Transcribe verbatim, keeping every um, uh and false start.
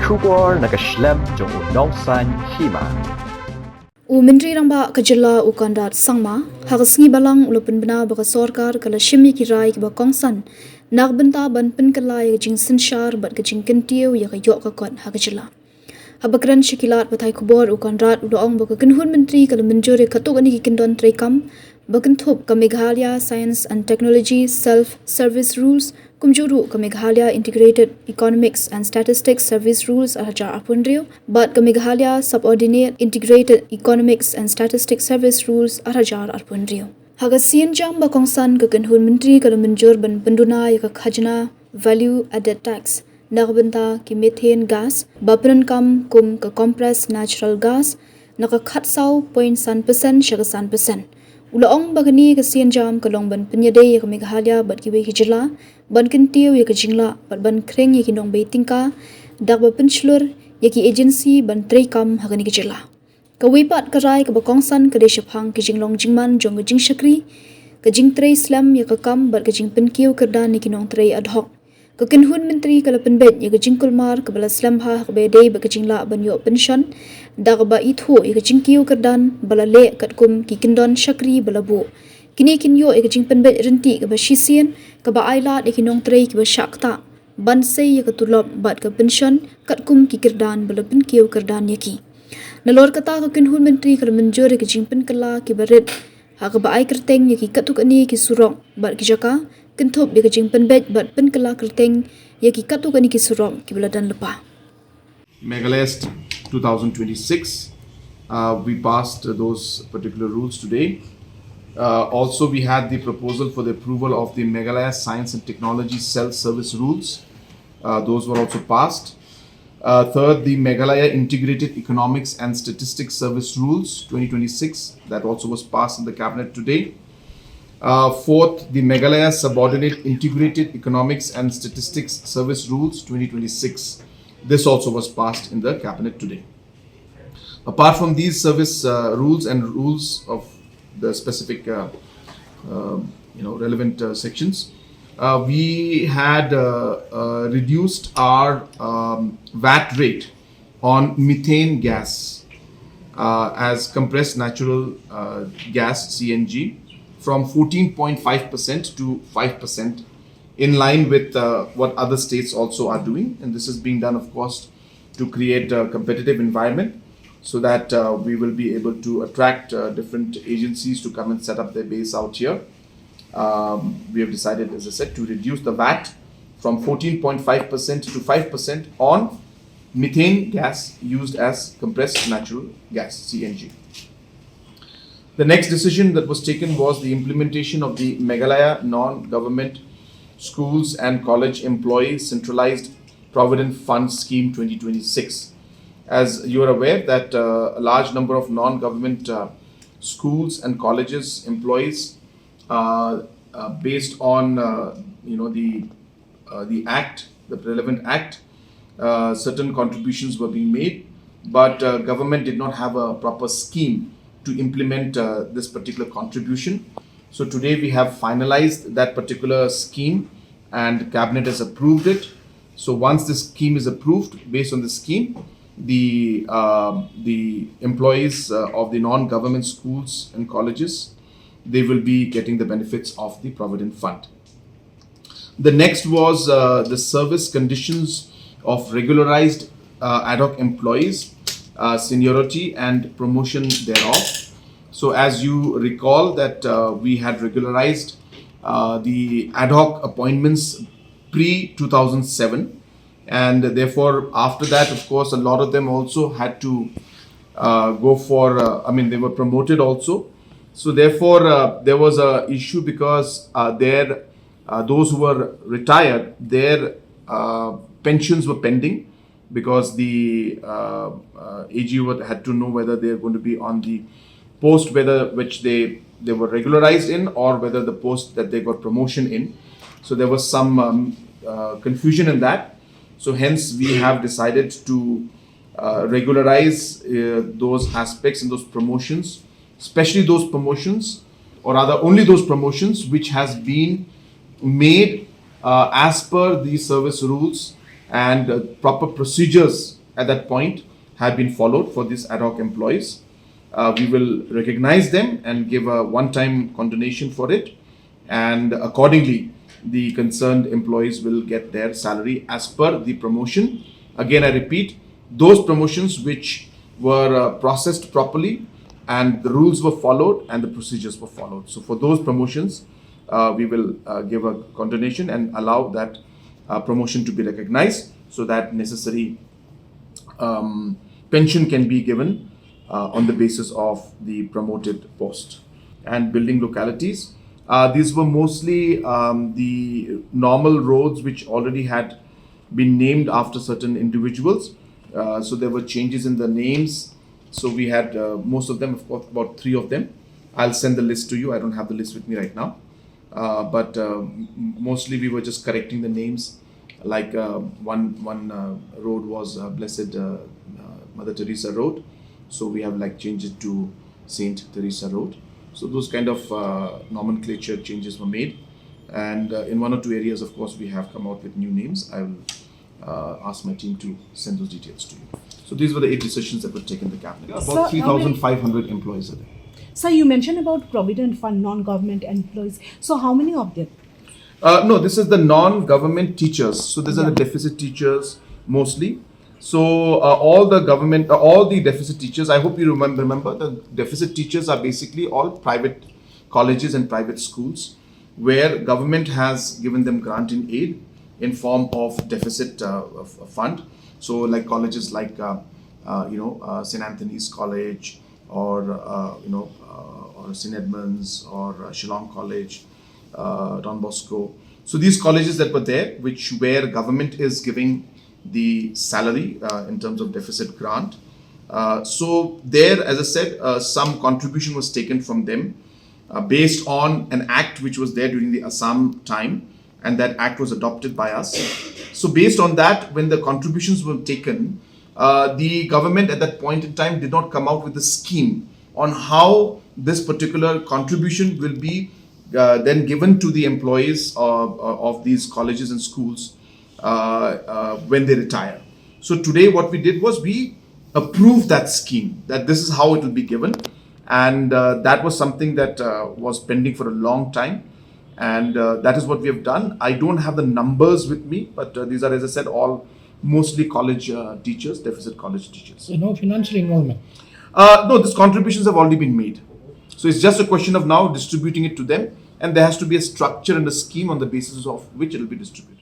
Khubor na ka shlem jong u Nongsaiñ Hima. U Myntri Rangbah ka jylla u Conrad Sangma, ha ka sngi Balang u la pynbna ba ka sorkar ka la shim ïa ki rai kiba kongsan na ka bynta ban pynkylla ïa ka jingsynshar bad ka jingkyntiew ïa ka ïoh ka kot ha ka jylla. Haba kren sha ki lad pathai khubor u Conrad u la ong ba ka kynhun myntri ka la mynjur ïa katto katne ki kyndon treikam ba kynthup ka Meghalaya Science and Technology Self Service Rules, kumjuh ruh ka Meghalaya Integrated Economics and Statistics Service Rules ar hajar arphew hynriew bad ka Meghalaya Subordinate Integrated Economics and Statistics Service Rules ar hajar arphew hynriew. Ha ka sienjam ba kongsan ka kynhun myntri ka la mynjur ban pynduna ïa ka khajna Value Added Tax na ka bynta ki methane gas ba pyndonkam kum ka compressed natural gas na ka khatsaw point san percent sha ka san percent. U la ong ba kane ka sienjam ka long ban pynïadei ïa ka Meghalaya bad kiwei ki jylla ban kyntiew ïa ka jinglah bad ban khring ïa ki nongbei tyngka da kaba pynshlur ïa ki agency ban treikam ha kane ka jylla. Kawei pat ka rai kaba kongsan ka dei shaphang ki jinglong jingman jong ka jingshakri, ka jingtrei slem ïa ka kam bad ka jingpynkiew kyrdan ïa ki nongtrei ad hoc. Ka kynhun myntri ka la pynbeit ïa ka jingkulmar kaba la slem bha ha kaba ïadei bad ka jinglah ban ïoh pension da kaba ithuh ïa ka jingkiew kyrdan ba la leh katkum ki kyndon shakri ba la buh. Kine kin ïoh ïa ka jingpynbeit ryntih kaba shisien kaba ailad ïa ki nongtrei kiba shah ktah ban sei ïa ka tulop bad ka pension katkum ki kyrdan ba la pynkiew kyrdan ïa ki. Nalor kata ka kynhun myntri ka la mynjur ïa ka jingpynkylla kiba rit ha kaba ai kyrteng ïa ki katto katne ki surok bad ki jaka, kynthup ïa ka jingpynbeit bad pynkylla kyrteng ïa ki katto katne ki surok kiba la don lypa. Meghalaya two thousand twenty-six, uh, we passed uh, those particular rules today. Uh, also, we had the proposal for the approval of the Meghalaya Science and Technology Self-Service Rules. Uh, those were also passed. Uh, third, the Meghalaya Integrated Economics and Statistics Service Rules twenty twenty-six, that also was passed in the cabinet today. Uh, fourth, the Meghalaya Subordinate Integrated Economics and Statistics Service Rules twenty twenty-six. This also was passed in the cabinet today. Apart from these service uh, rules and rules of the specific uh, um, you know, relevant uh, sections, uh, we had uh, uh, reduced our um, V A T rate on methane gas uh, as compressed natural uh, gas, C N G, from fourteen point five percent to five percent, in line with uh, what other states also are doing. And this is being done, of course, to create a competitive environment so that uh, we will be able to attract uh, different agencies to come and set up their base out here. Um, we have decided, as I said, to reduce the V A T from fourteen point five percent to five percent on methane gas used as compressed natural gas, C N G. The next decision that was taken was the implementation of the Meghalaya Non-Government Schools and College Employees Centralized Provident Fund Scheme twenty twenty-six. As you are aware that uh, a large number of non-government uh, schools and colleges employees, uh, uh, based on uh, you know the uh, the act, the relevant act, uh, certain contributions were being made, but uh, government did not have a proper scheme to implement uh, this particular contribution. So today we have finalized that particular scheme, and cabinet has approved it. So once this scheme is approved, based on the scheme, the uh, the employees uh, of the non-government schools and colleges, they will be getting the benefits of the provident fund. The next was uh, the service conditions of regularized uh, ad hoc employees, uh, seniority and promotion thereof. So as you recall that uh, we had regularized uh, the ad hoc appointments pre two thousand seven, and therefore after that, of course, a lot of them also had to uh, go for, uh, I mean, they were promoted also. So therefore, uh, there was a issue because uh, their uh, those who were retired, their uh, pensions were pending because the uh, uh, A G would, had to know whether they are going to be on the post whether which they they were regularized in, or whether the post that they got promotion in. So there was some um, uh, confusion in that. So hence we have decided to uh, regularize uh, those aspects and those promotions, especially those promotions, or rather only those promotions which has been made uh, as per the service rules and uh, proper procedures at that point have been followed for these ad hoc employees. Uh, we will recognize them and give a one-time condonation for it, and accordingly, the concerned employees will get their salary as per the promotion. Again, I repeat, those promotions which were uh, processed properly and the rules were followed and the procedures were followed. So for those promotions, uh, we will uh, give a condonation and allow that uh, promotion to be recognized so that necessary um, pension can be given uh, on the basis of the promoted post. And building localities, uh, these were mostly um, the normal roads which already had been named after certain individuals. Uh, so there were changes in the names. So we had uh, most of them, of course, about three of them. I'll send the list to you. I don't have the list with me right now. Uh, but uh, m- mostly we were just correcting the names. Like uh, one one uh, road was uh, Blessed uh, uh, Mother Teresa Road, so we have like changed it to Saint Teresa Road. So those kind of uh, nomenclature changes were made, and uh, in one or two areas, of course, we have come out with new names. I will uh, ask my team to send those details to you. So these were the eight decisions that were taken in the cabinet. About Sir, how many- three thousand five hundred employees are there. Sir, you mentioned about Provident Fund, non-government employees. So how many of them? Uh, no, this is the non-government teachers. So these are the Yeah. deficit teachers mostly. So uh, all the government, uh, all the deficit teachers. I hope you remember. Remember, the deficit teachers are basically all private colleges and private schools where government has given them grant in aid in form of deficit uh, of- of fund. So like colleges like uh, uh, you know uh, Saint Anthony's College or uh, you know uh, or Saint Edmund's or uh, Shillong College, uh, Don Bosco. So these colleges that were there, which where government is giving the salary uh, in terms of deficit grant. Uh, so there, as I said, uh, some contribution was taken from them uh, based on an act which was there during the Assam time, and that act was adopted by us. So based on that, when the contributions were taken, uh, the government at that point in time did not come out with a scheme on how this particular contribution will be uh, then given to the employees uh, uh, of these colleges and schools uh, uh, when they retire. So today, what we did was we approved that scheme, that this is how it will be given, and uh, that was something that uh, was pending for a long time, and uh, that is what we have done. I don't have the numbers with me, but uh, these are, as I said, all mostly college uh, teachers, deficit college teachers. So no financial involvement. Uh, no, these contributions have already been made. So it's just a question of now distributing it to them, and there has to be a structure and a scheme on the basis of which it will be distributed.